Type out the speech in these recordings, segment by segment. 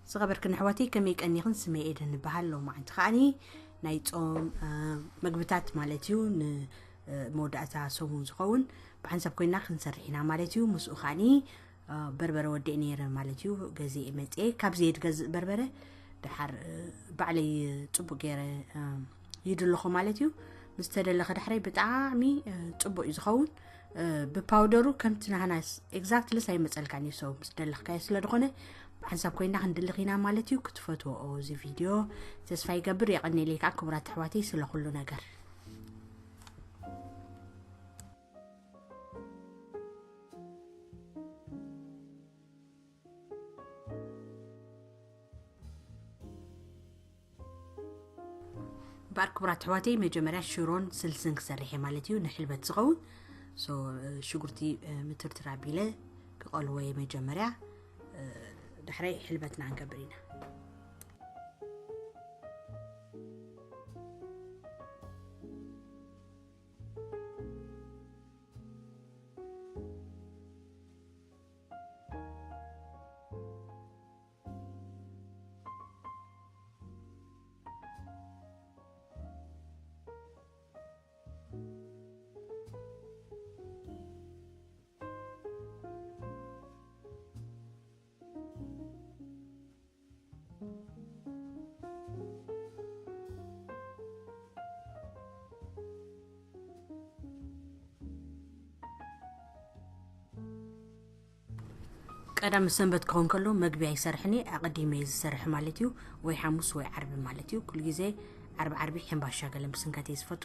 ዝኸበርክን ኣሕዋተይ፣ ከመይ ቀኒኽን? ስመይ ኤደን እበሃል። ሎማዓንቲ ከዓኒ ናይ ጾም፣ እ፣ መግብታት ማለት እዩ፣ ን፣ እ፣ መወዳእታ ሰሙን ዝኸውን ብሓንሳብ ኮይና ክንሰርሕ ኢና ማለት እዩ። ምስኡ ከዓኒ፣ እ፣ በርበረ ወዲኤ ነይረ ማለት እዩ፣ ገዚኤ መጽኤ። ካብ ዘየድ ገዝእ በርበረ፣ ደሓር፣ እ፣ ባዕለይ ጽቡቅ ገይረ፣ እ፣ ይድልኹ ማለት እዩ። ምስ ተደለኸ ዳሕራይ ብጣዕሚ፣ እ፣ ጽቡቅ እዩ ዝኸውን። እ፣ ብፓውደሩ ከምቲ ናህናስ ኤግዛክትሊ ኣይመጸልካን እዩ። So ምስ ደለኽካዮ ስለ ዝኾነ፣ ብሓንሳብ ኮይና ክንድልኽ ኢና ማለት እዩ። ክትፈትዎ እዚ ቪድዮ ተስፋ ይገብር። የቐኔለይ ከዓ ክቡራት ኣሕዋተይ ስለ ኩሉ ነገር። እምበኣር ክቡራት ኣሕዋተይ፣ መጀመርያ ሽሮን ስልስን ክሰርሕ እየ ማለት እዩ፣ ንሕልበት ዝኸውን። So፣ እ፣ ሽጉርቲ፣ እ፣ ምትርትር ኣቢለ ክቐልዎ እየ መጀመርያ። እ፣ ዳሕራይ ሕልበትና ክንገብር ኢና። ቀዳም ሰንበት ክኸውን ከሎ መግቢ ኣይሰርሕን እየ፣ ኣቐዲመ እየ ዝሰርሕ ማለት እዩ፣ ወይ ሓሙስ ወይ ዓርቢ ማለት እዩ። ኩሉ ግዜ ዓርቢ ዓርቢ ሕምባሻ ገለ ምስንከት እየ ዝፈቱ።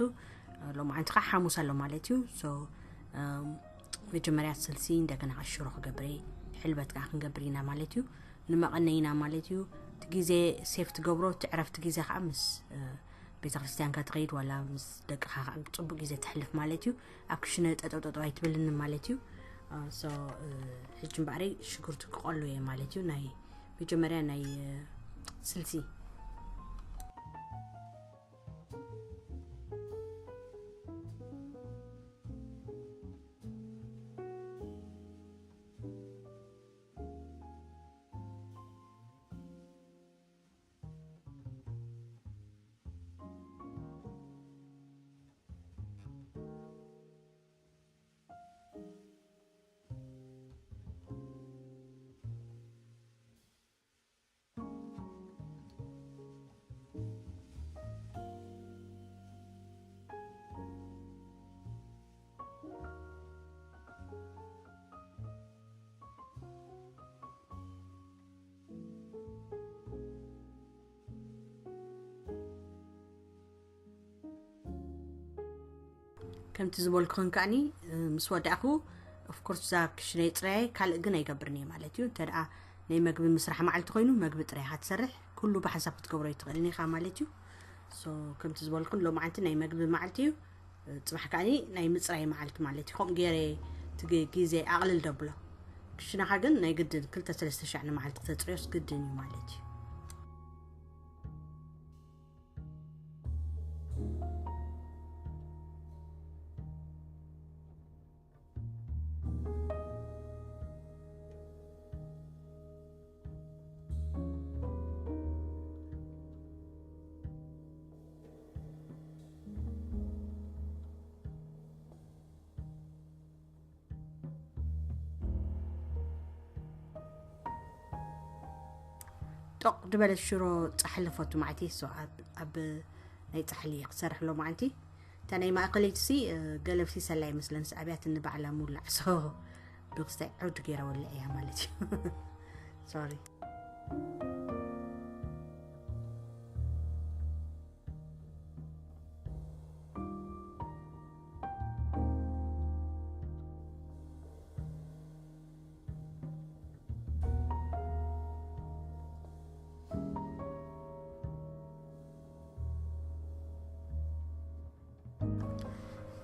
ሎማዓንቲ ከዓ ሓሙስ ኣሎ ማለት እዩ። So፣ እም፣ መጀመርያ ስልሲ፣ እንደገና ከዓ ሽሮ ክገብር እየ፣ ሕልበት ከዓ ክንገብር ኢና ማለት እዩ። ንመቐነይና ማለት እዩ። እቲ ግዜ ሴፍ ትገብሮ፣ እቲ ዕረፍቲ ግዜ ከዓ ምስ፣ እ፣ ቤተ ክርስቲያንካ ትኸይድ ዋላ ምስ ደቅኻ ከዓ ጽቡቅ ግዜ ተሕልፍ ማለት እዩ። ኣብ ክሽነ ጠጠው ጠጠው ኣይትብልኒ ማለት እዩ። እ፣ so፣ እ፣ ሕጂ እምበኣረይ ሽጉርቲ ክቐሉ እየ ማለት እዩ። ናይ መጀመርያ ናይ፣ እ፣ ስልሲ። ከምቲ ዝበልኩኽን ከኣኒ፣ እ፣ ምስ ወዳእኩ፣ of course፣ እዛ ክሽነይ ጥራይ ካልእ ግን ኣይገብርን እየ ማለት እዩ። እንተ ደኣ ናይ መግቢ ምስራሕ መዓልቲ ኮይኑ፣ መግቢ ጥራይ ኢኻ ትሰርሕ፣ ኩሉ ብሓንሳብ ክትገብሮ ኣይትኽእልን ኢኻ ማለት እዩ። So፣ ከምቲ ዝበልኩን፣ ሎማዓንቲ ናይ መግቢ መዓልቲ እዩ። እ፣ ጽባሕ ከኣኒ ናይ ምጽራይ መዓልቲ ማለት እዩ። ከምኡ ገይረ እቲ ግ-፣ ግዜ ኣቕልል ደብሎ። ክሽነኻ ግን ናይ ግድን ክልተ ሰለስተ ሻዕ ንመዓልቲ ክተጽርዮስ ግድን እዩ ማለት እዩ። ጦቕ ዝበለት ሽሮ ጻሕሊ ፈቱ ማዕቲ። So ኣብ፣ ኣብ ናይ ጻሕሊ ክሰርሕ ሎ ማዓንቲ። እታ ናይ ማእከለይቲ ሲ፣ እ፣ ገለብሲ ሰላ ይመስለን፣ ሲ ኣብያት ንባዕላ ሙላዕ። So ብክስታይ ዕውድ ገይረ ወልዕ እያ ማለት እዩ። ሶሪ።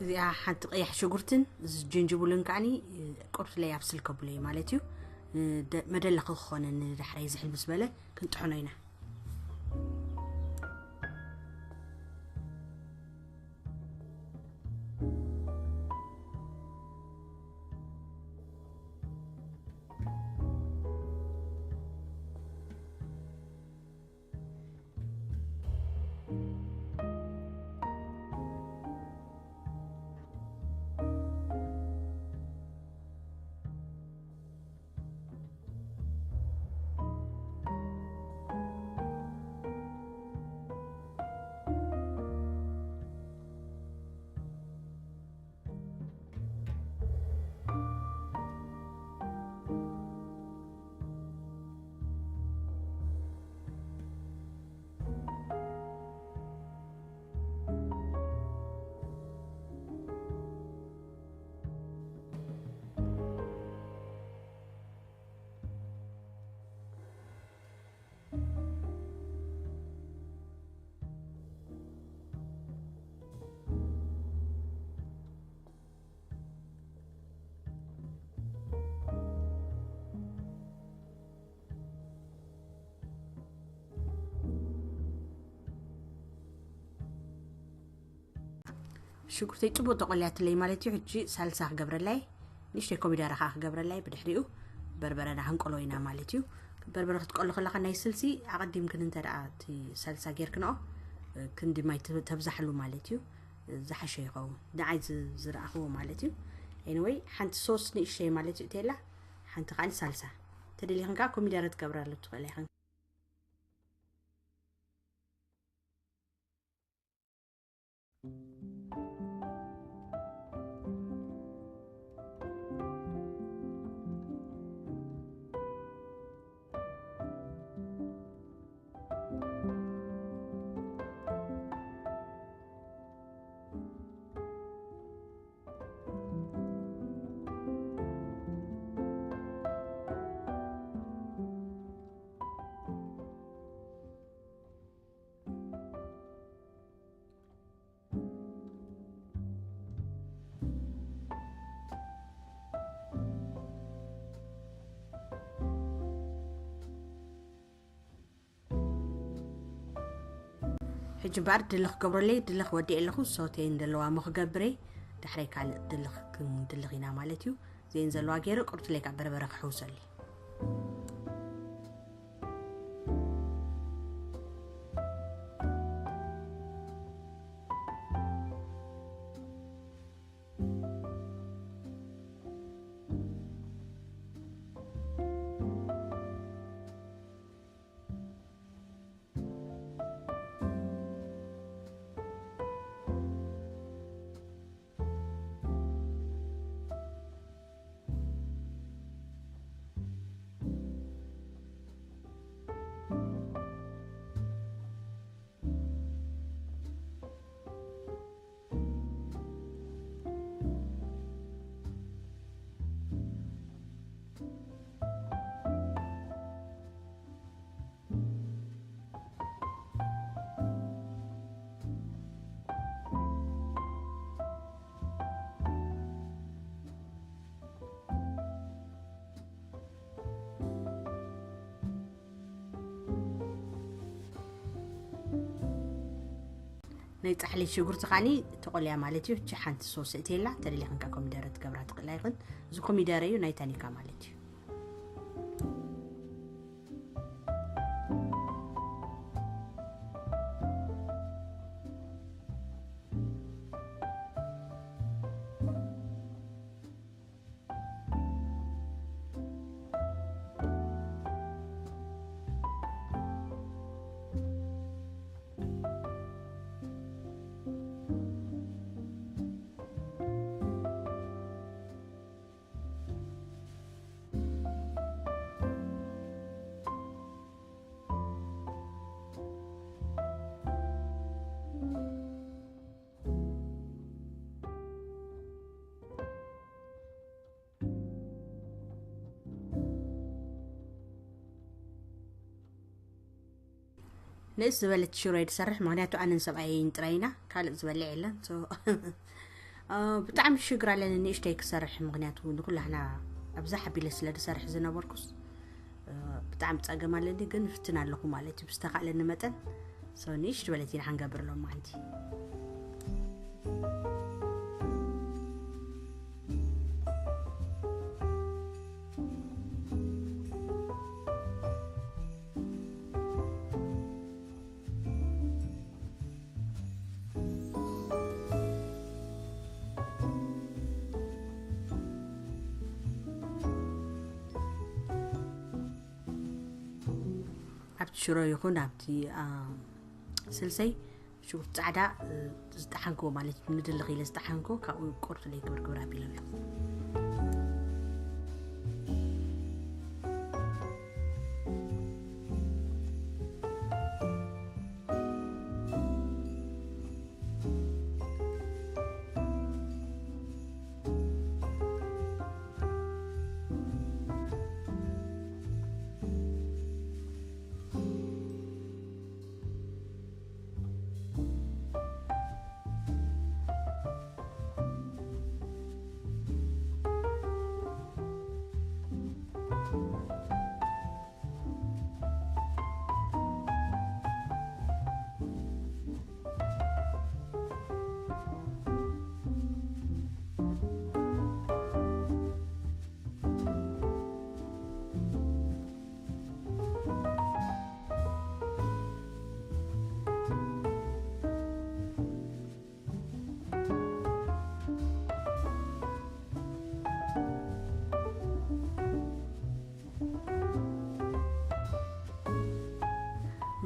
እዚኣ ሓንቲ ቀያሕ ሽጉርትን እዚ ጅንጅብልን ከዓኒ ቁርስ ለይ ኣብስል ከብሎ እዩ ማለት እዩ። ንደ-፣ መደለኺ ክኾነ ንዳሕራይ ዝሕል ምስ በለ ክንጥሕኖ ኢና። ሽጉርተይ ጽቡቅ ተቆልያትለይ ማለት እዩ። ሕጂ ሳልሳ ክገብረላይ፣ ንእሽተይ ኮሚደረ ከዓ ክገብረላይ። ብድሕሪኡ በርበረና ክንቆሎ ኢና ማለት እዩ። በርበረ ክትቆሎ ከለካ ናይ ስልሲ ኣቐዲምክን እንተ ደኣ እቲ ሳልሳ ጌርክንኦ ክንዲ ማይ ተ- ተብዛሕሉ ማለት እዩ። ዝሓሸ ይኸውን ንዓይ ዝ- ዝረኣኽዎ ማለት እዩ። Anyway ሓንቲ ሶስ ንእሽተይ ማለት እዩ ቴላ፣ ሓንቲ ከዓ ሳልሳ። ተደሊኽን ከዓ ኮሚደረ ትገብራሉ ትኽእል ኢኽን። ሕጂ እምበኣር ድልኽ ክገብረለይ፣ ድልኽ ወዲኤ ኣለኹ። ሶቴን ዘለዋ ሞ ክገብረ፣ ዳሕራይ ካልእ ድልኽ ክንድልኽ ኢና ማለት እዩ። እዚአን ዘለዋ ገይረ ቁርትለይ ካብ በርበረ ክሕውሰለይ። ናይ ጻሕሊ ሽጉርቲ ኻኒ ተቆልያ ማለት እዩ። እቺ ሓንቲ ሶስ እትየላ ተደሊኽን ከኣ ኮሚደረ ትገብራ ትኽእላ ይኽን። እዚ ኮሚደረ እዩ ናይ ታኒካ ማለት እዩ። ንእስ ዝበለት ሽሮ እየ ዝሰርሕ፣ ምኽንያቱ ኣነን ሰብኣየይን ጥራይ ኢና፣ ካልእ ዝበልዕ የለን። So፣ አ፣ ብጣዕሚ ሽግር ኣለኒ ንእሽተይ ክሰርሕ፣ ምኽንያቱ ንኩላህና ኣብዛ ሓቢለ ስለ ዝሰርሕ ዝነበርኩስ፣ አ፣ ብጣዕሚ ጸገም ኣለኒ፣ ግን ፍትን ኣለኹ ማለት እዩ፣ ብዝተኻእለኒ መጠን። So፣ ንእሽት ዝበለት ኢና ክንገብር ሎም ማዓንቲ። ኣብቲ ሽሮ ይኹን ኣብቲ፣ አ፣ ስልሰይ ሽጉርቲ ጻዕዳ፣ እ፣ ዝጠሓንክዎ ማለት እዩ፣ ንድልኽ ኢለ ዝጠሓንክዎ ካብኡ ቁርፍለይ ግብር ግብር ኣቢለ ኣለኹ።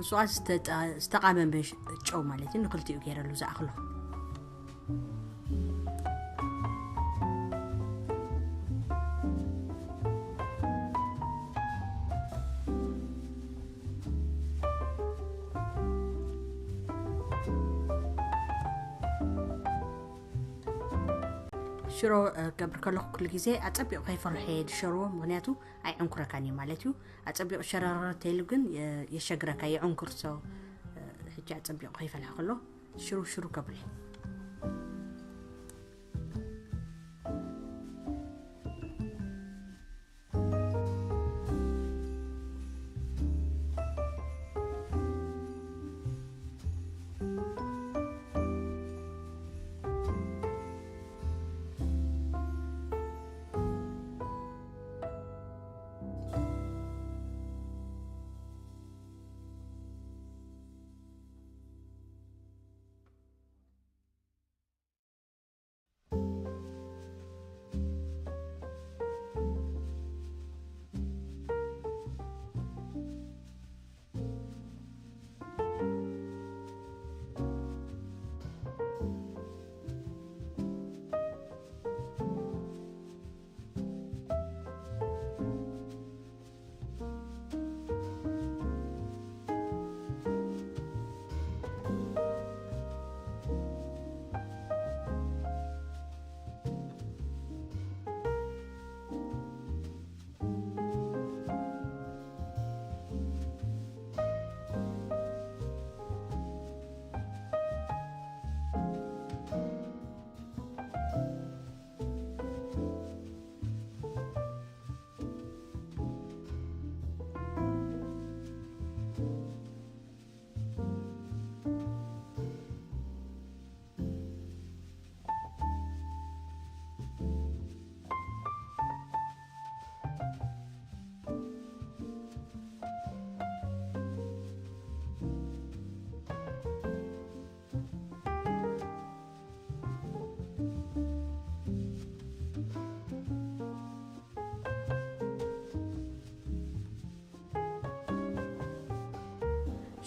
ስዋ ዝተጠ-፣ ዝተቓመመ ጨው ማለት እዩ። ንክልቲኡ ገይረሉ ዝኣኽሎ። ሽሮ፣ እ፣ ክገብር ከለኹ ኩሉ ግዜ ኣጸቢቑ ከይፈርሖ እየ ዝሸርዎ፣ ምኽንያቱ ኣይዕንኩረካን እዩ ማለት እዩ። ኣጸቢቑ ሸረረር ተይሉ ግን፣ እ፣ የሸግረካ፣ የዕንኩር። ሶ፣ እ፣ ሕጂ ኣጸቢቑ ከይፈልሐ ከሎ ሽሩ ሽሩ ከብሎ እየ።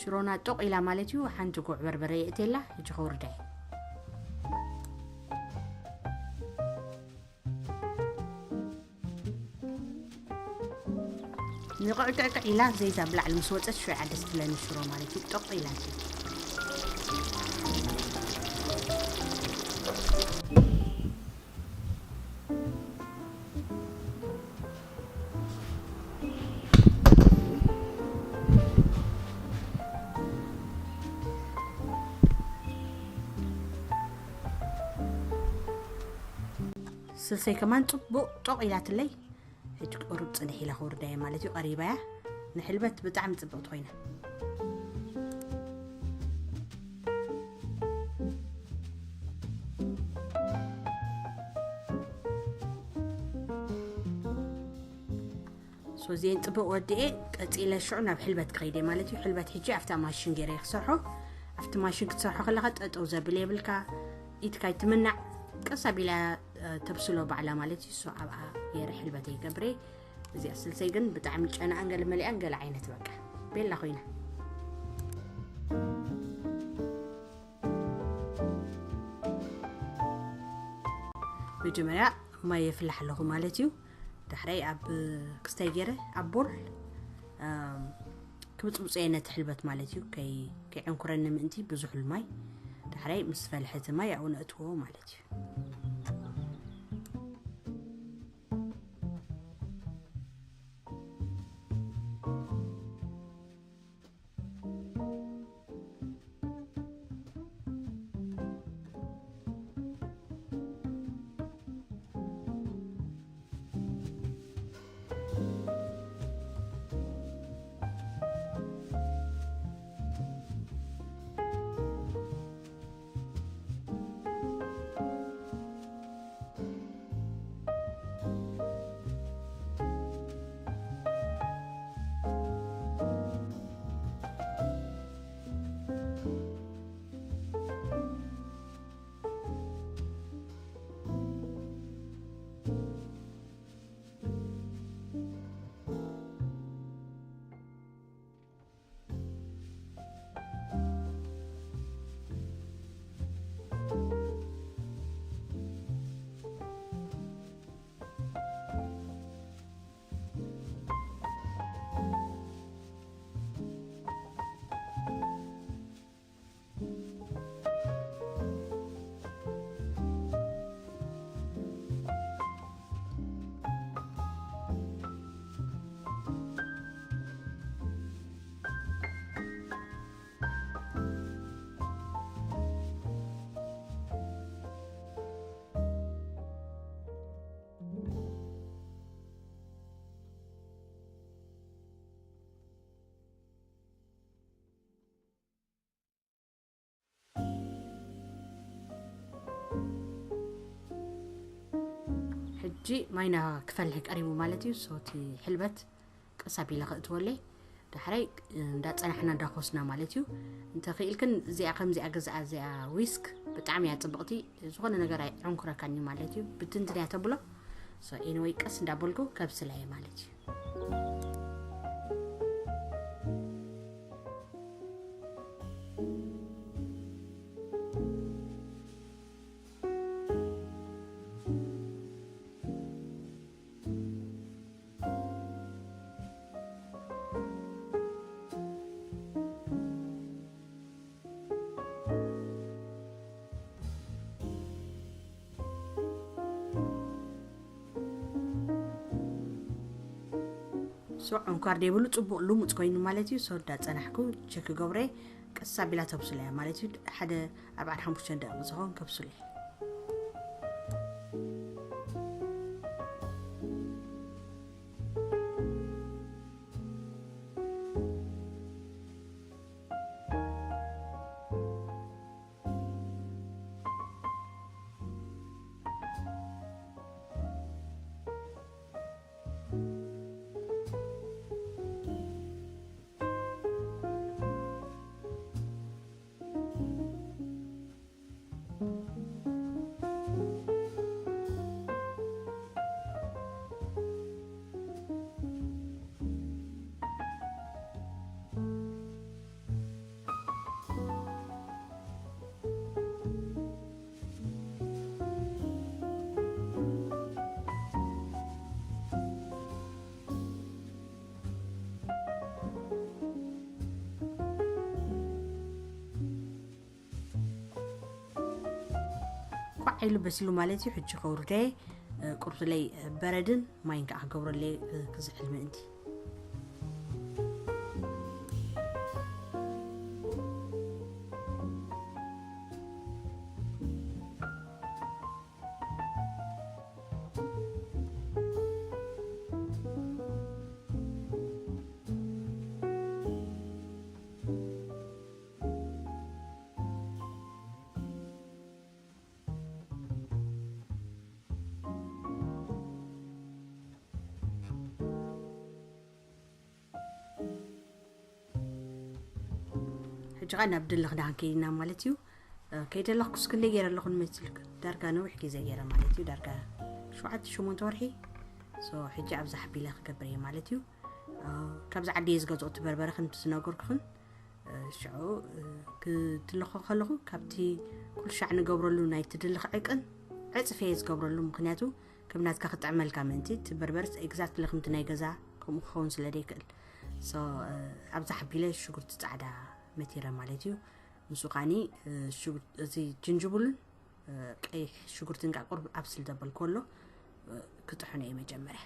ሽሮና ጦቕ ኢላ ማለት እዩ። ሓንቲ ጉዕ በርበረ የእትየላ፣ ሕጂ ከውርዳ እየ። ንቕዕቅዕቅዕ ኢላ ዘይዛ ብላዕሊ ምስ ወፀት ሽዑ ዓደስ ትብለኒ ሽሮ ማለት እዩ። ጦቕ ኢላ። ስልሰይ ከማን ጽቡቕ ጦቕ ኢላትለይ። ሕጂ ቁሩብ ጽንሕ ኢላ ክውርዳ እየ ማለት እዩ። ቀሪባ እያ። ንሕልበት ብጣዕሚ ጽብቕቲ ኮይና። ሶ እዚኤን ጽቡቕ ወዲኤ ቀጺለ ሽዑ ናብ ሕልበት ክኸይደ ማለት እዩ። ሕልበት ሕጂ ኣብታ ማሽን ገይረ ክሰርሖ። ኣብቲ ማሽን ክትሰርሖ ከለኻ ጠጠው ዘብል የብልካ። ኢድካ ኣይትምናዕ። ቀስ ኣቢላ፣ እ፣ ተብስሎ ባዕላ ማለት እዩ። ሶ ኣብኣ ገይረ ሕልበት ይገብረ። እዚኣ ስልሰይ ግን ብጣዕሚ ጨናኣን ገለ መሊኣን ገለ ዓይነት በቃ ቤላ ኮይና። መጀመርያ ማይ የፍልሕ ኣለኹ ማለት እዩ። ዳሕራይ ኣብ ክስታይ ገይረ ኣብ ቦል፣ ኣም፣ ክብፅብፅየ ነቲ ሕልበት ማለት እዩ። ከይ-፣ ከይዕንኩረኒ ምእንቲ ብዙሕ ማይ። ዳሕራይ ምስ ፈልሐ እቲ ማይ ኣብኡ ነእትዎ ማለት እዩ። ሕጂ ማይና ክፈልሕ ቀሪቡ ማለት እዩ። So እቲ ሕልበት ቀስ ኣቢለ ከእትወለይ፣ ዳሕራይ እንዳጸናሕና እንዳኾስና ማለት እዩ። እንተኽኢልክን እዚኣ ከምዚኣ ገዛኣ፣ እዚኣ ዊስክ ብጣዕሚ እያ ጽብቕቲ። ዝኾነ ነገር ኣይዕንኩረካን እዩ ማለት እዩ። ብትንትን እያ ተብሎ። So anyway ቀስ እንዳበልኩ ከብስላ እየ ማለት እዩ። So ዕንኳር ደይብሉ ጽቡቕ ልሙጽ ኮይኑ ማለት እዩ። So እንዳጸናሕኩ ቸክ ገብረ ቀስ ኣቢላ ተብስሎ እያ ማለት እዩ። ሓደ ኣርባዓን ሓሙሽተን ደቂቕ ዝኸውን ከብስሎ እየ። ኳዕ ኢሉ በሲሉ ማለት እዩ። ሕጂ ከውርደ፣ እ፣ ቁርብለይ በረድን ማይን ከዓ ክገብረለይ፣ እ፣ ክዝሕል ምእንቲ። ሕጂ ኸዓ ናብ ድልኽ ደሓን ከይድና ማለት እዩ። እ፣ ከይደለኽኩስ ክንደይ ገይረ ኣለኹ ንመስልክ? ዳርጋ ነዊሕ ግዜ ገይረ ማለት እዩ። ዳርጋ ሸውዓተ ሸሞንተ ወርሒ። So፣ ሕጂ ኣብዛ ሓቢለ ክገብር እየ ማለት እዩ። እ፣ ካብዚ ዓዲ እየ ዝገዝኦ እቲ በርበረ ከምቲ ዝነገርኩኽን። እ፣ ሽዑ፣ እ፣ ክትልኾ ከለኹ ካብቲ ኩሉ ሻዕ ንገብረሉ ናይቲ ድልኽ ዕቅን ዕጽፍ እየ ዝገብረሉ። ምኽንያቱ ከም ናትካ ክጥዕመልካ ምእንቲ፣ እቲ በርበረስ ኤግዛክትሊ ከምቲ ናይ ገዛ ከምኡ ክኸውን ስለ ዘይክእል። So፣ እ፣ ኣብዛ ሓቢለ ሽጉርቲ ጻዕዳ መቲረ ማለት እዩ። ምስኡ ከዓኒ፣ እ፣ ሽጉር-፣ እዚ ጅንጅብሉን፣ እ፣ ቀይሕ ሽጉርትን ቃ ቁርብ ኣብስል ዘበልኩ ኣሎ፣ እ፣ ክጥሕኖ እየ መጀመርያ።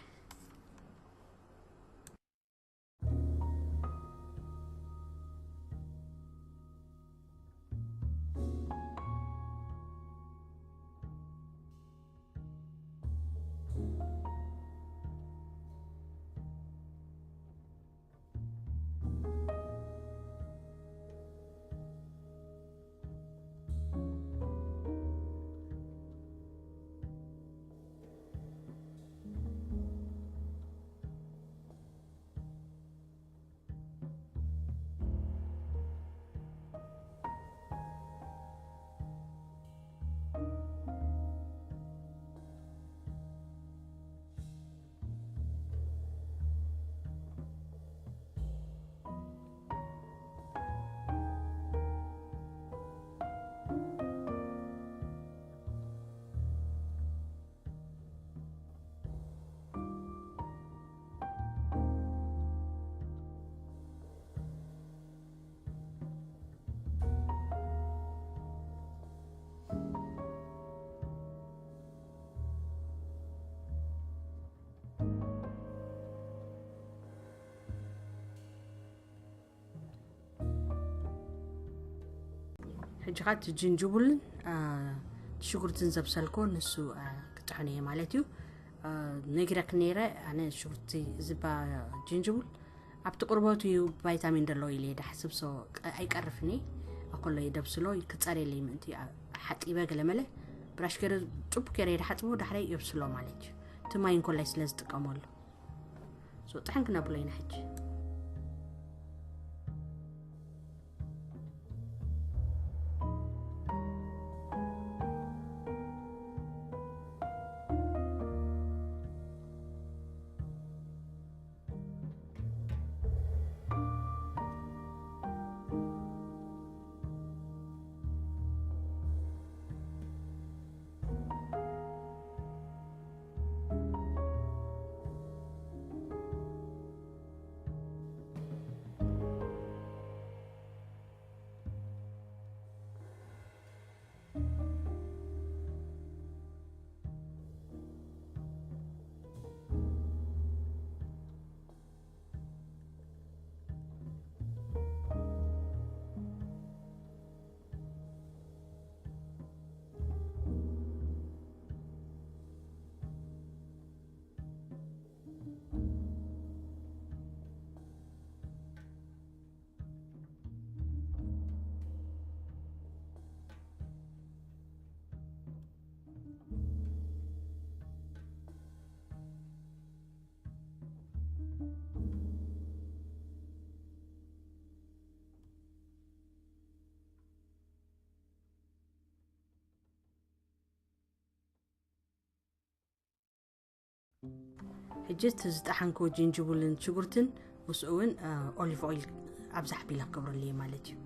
ሕጂ ኸኣ እቲ ጅንጅቡልን፣ አ፣ ሽጉርትን ዘብሰልኮ ንሱ፣ አ፣ ክጥሕን እየ ማለት እዩ። አ፣ ነጊረክ ነይረ፣ ኣነ ሽጉርቲ ዝባ ጅንጅቡል ኣብቲ ቁርበቱ እዩ ቫይታሚን ደለዎ ኢለ እየ ድሓስብ፣ ሶ፣ ቀ-፣ ኣይቀርፍን እየ። ኣኮሎ እየ ደብስሎ፣ ክጸርየለይ ምእንቲ፣ አ፣ ሓጢበ ገለመለ፣ ብራሽ ገይረ፣ ጽቡቅ ገይረ እየ ድሓጽቦ፣ ዳሕራይ የብስሎ ማለት እዩ። እቲ ማይ እንኮላይ ስለ ዝጥቀመሉ። So ጥሕን ክነብሎ ኢና ሕጂ። ሕጂ እቲ ዝጠሓንክዎ ጅንጅብልን ሽጉርትን ምስኡ እውን ኦሊቭ ኦይል ኣብዛሕ ቢላ ክገብረሉ እየ ማለት እዩ።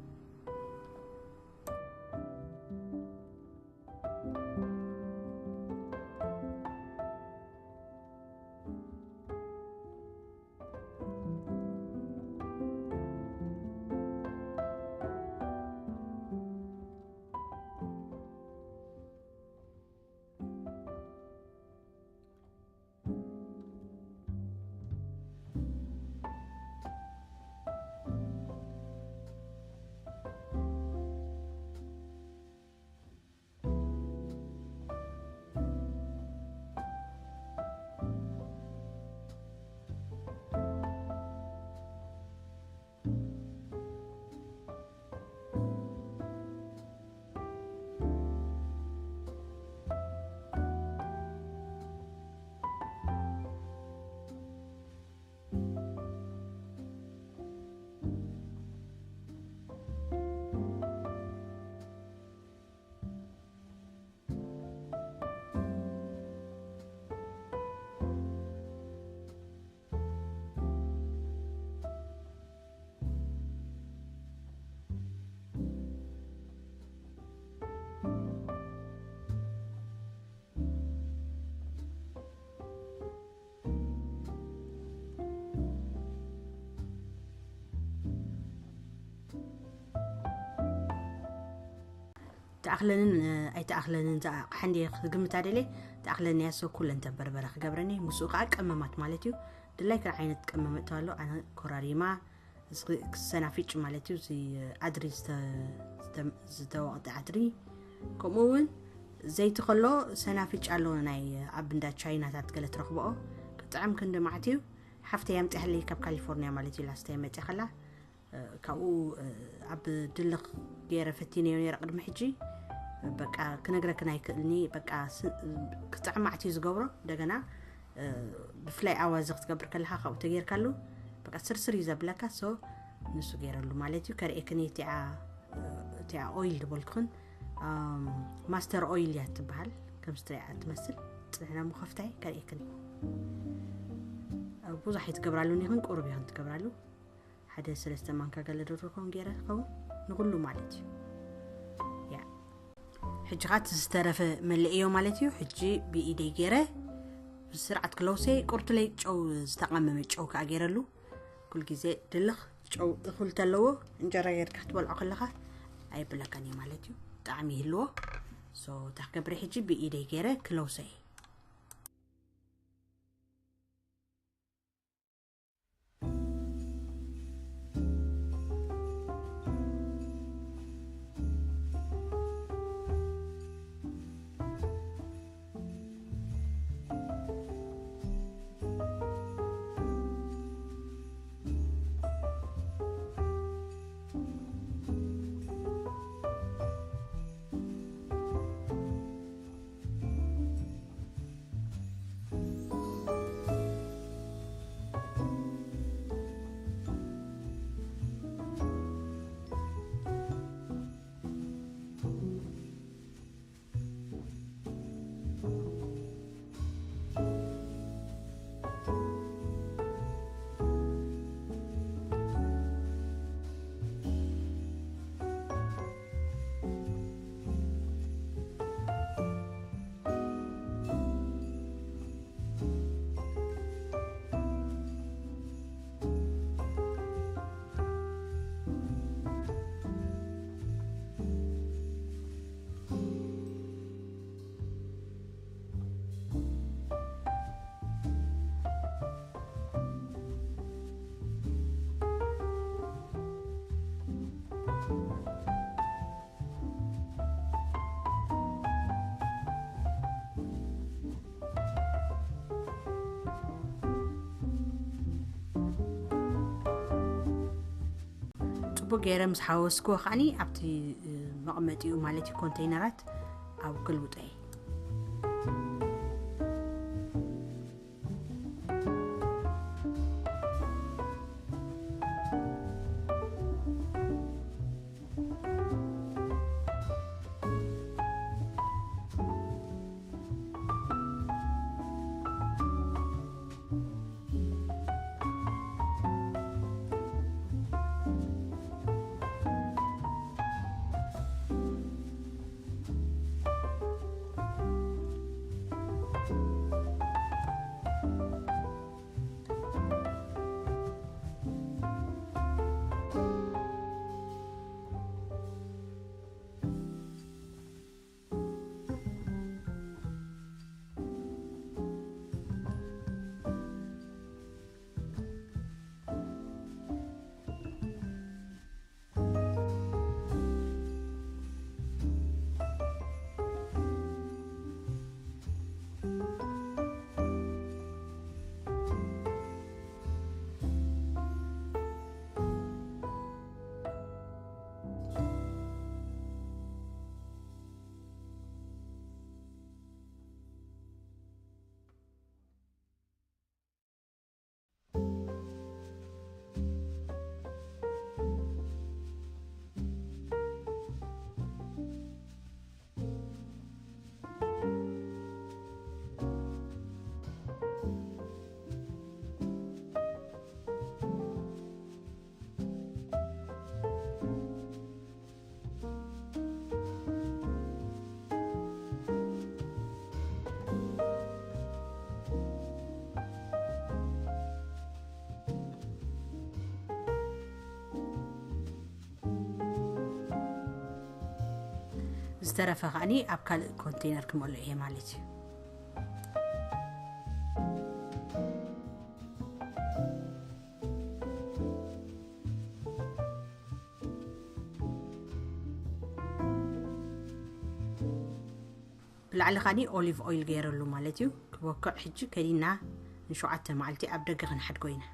ተኣኽለንን ኣይተኣኽለንን ዝኣቕሓ እንደ ክግምት ኣደለ። ተኣኽለኒ ያሰው ኩለን ተበርበረ ክገብረኒ ምስኡ ከዓ ቀመማት ማለት እዩ። ድላይ ክል ዓይነት ቀመመት ኣሎ። ኣነ ኮራሪማ ሰናፊጭ ማለት እዩ። ኣድሪ ዝተወቕጠ ኣድሪ፣ ከምኡ እውን ዘይቲ ከሎ ሰናፊጭ ኣሎ፣ ናይ ኣብ እንዳ ቻይናታት ገለ ትረኽብኦ። ክጥዕም ክንዲ ማዕት እዩ። ሓፍተይ ኣምፅሐለይ ካብ ካሊፎርኒያ ማለት እዩ። ላስታይ መፅያ ከላ ካብኡ ኣብ ድልኽ ገይረ ፈቲነዮ ነይረ ቅድሚ ሕጂ። በቃ ክነግረክን ኣይክእልኒ። በቃ ክጥዕም ማዕት እዩ ዝገብሮ። እንደገና ብፍላይ ኣዋዚ ክትገብር ከለካ ካብኡ ተገይርካሉ በቃ ስርስር እዩ ዘብለካ። ሶ ንሱ ገይረሉ ማለት እዩ። ከርእየክን እየ እቲኣ እቲኣ ኦይል ዝበልኩኽን ማስተር ኦይል እያ ትበሃል። ከም ስትሪኣ ትመስል። ፅንሕና ምኸፍታይ ከርእየክን እየ። ብዙሕ ኣይትገብራሉን ይኹን ቁሩብ ይኹን ትገብራሉ። ሓደ ሰለስተ ማንካ ገለ ዶ ትኸውን ገይረ ክኸውን ንኹሉ ማለት እዩ። ያ ሕጂ ኻት ዝተረፈ መለእዮ ማለት እዩ። ሕጂ ብኢደይ ገይረ ብስርዓት ክለውሰ ቁርትለይ ጨው ዝተቐመመ ጨው ከዓ ገይረሉ። ኩል ግዜ ድልኽ ጨው እኹል ተለዎ እንጀራ ጌርካ ክትበልዖ ከለኻ ኣይብለካን እዩ ማለት እዩ። ጣዕሚ ይህልዎ። ሶ ታክገብረ ሕጂ ብኢደይ ገይረ ክለውሰ እየ። ጽቡቅ ገይረ ምስ ሓወስክዎ ከዓኒ ኣብቲ መቐመጢኡ ማለት እዩ ኮንተይነራት ኣብ ክልውጦ እየ። ዝተረፈ ከዓኒ ኣብ ካልእ ኮንቴነር ክመልኦ እየ ማለት እዩ። ብላዕሊ ከዓኒ ኦሊቭ ኦይል ገይረሉ ማለት እዩ። ክበክዕ ሕጂ ከዲና ንሸውዓተ መዓልቲ ኣብ ደገ ክንሓድጎ ኢና።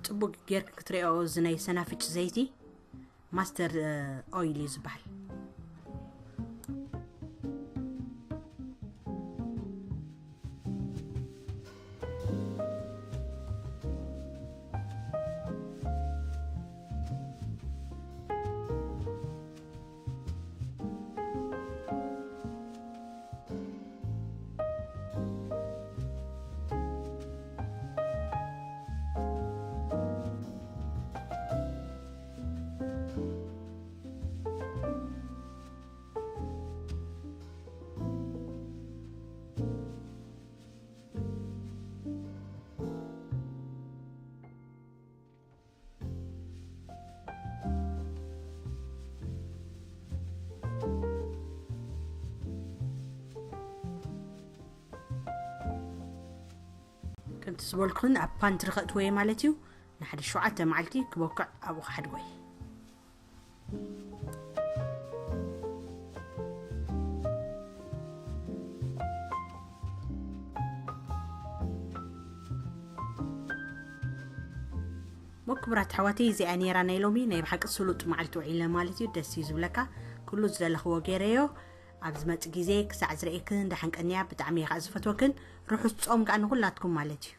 ጽቡቅ ጌርክ ክትሪኦ፣ እዚ ናይ ሰናፍጭ ዘይቲ ማስተር ኦይል እዩ ዝበሃል። ከምቲ ዝበልኩኽን ኣብ ፓንትሪ ከእትዎ እየ ማለት እዩ። ንሓደ ሸውዓተ መዓልቲ ክበኩዕ ኣብኡ ክሓድጎ እየ። ሞ ክቡራት ኣሕዋተይ፣ እዚኣ ነይራ ናይ ሎሚ። ናይ ብሓቂ ስሉጥ መዓልቲ ውዒለ ማለት እዩ። ደስ እዩ ዝብለካ። ኩሉ ዝደለኽዎ ገይረዮ። ኣብ ዝመጽእ ግዜ ክሳዕ ዝርእየክን ደሓን ቀንያ። ብጣዕሚ እየ ከዓ ዝፈትወክን። ርሑስ ጾም ከዓ ንኹላትኩም ማለት እዩ።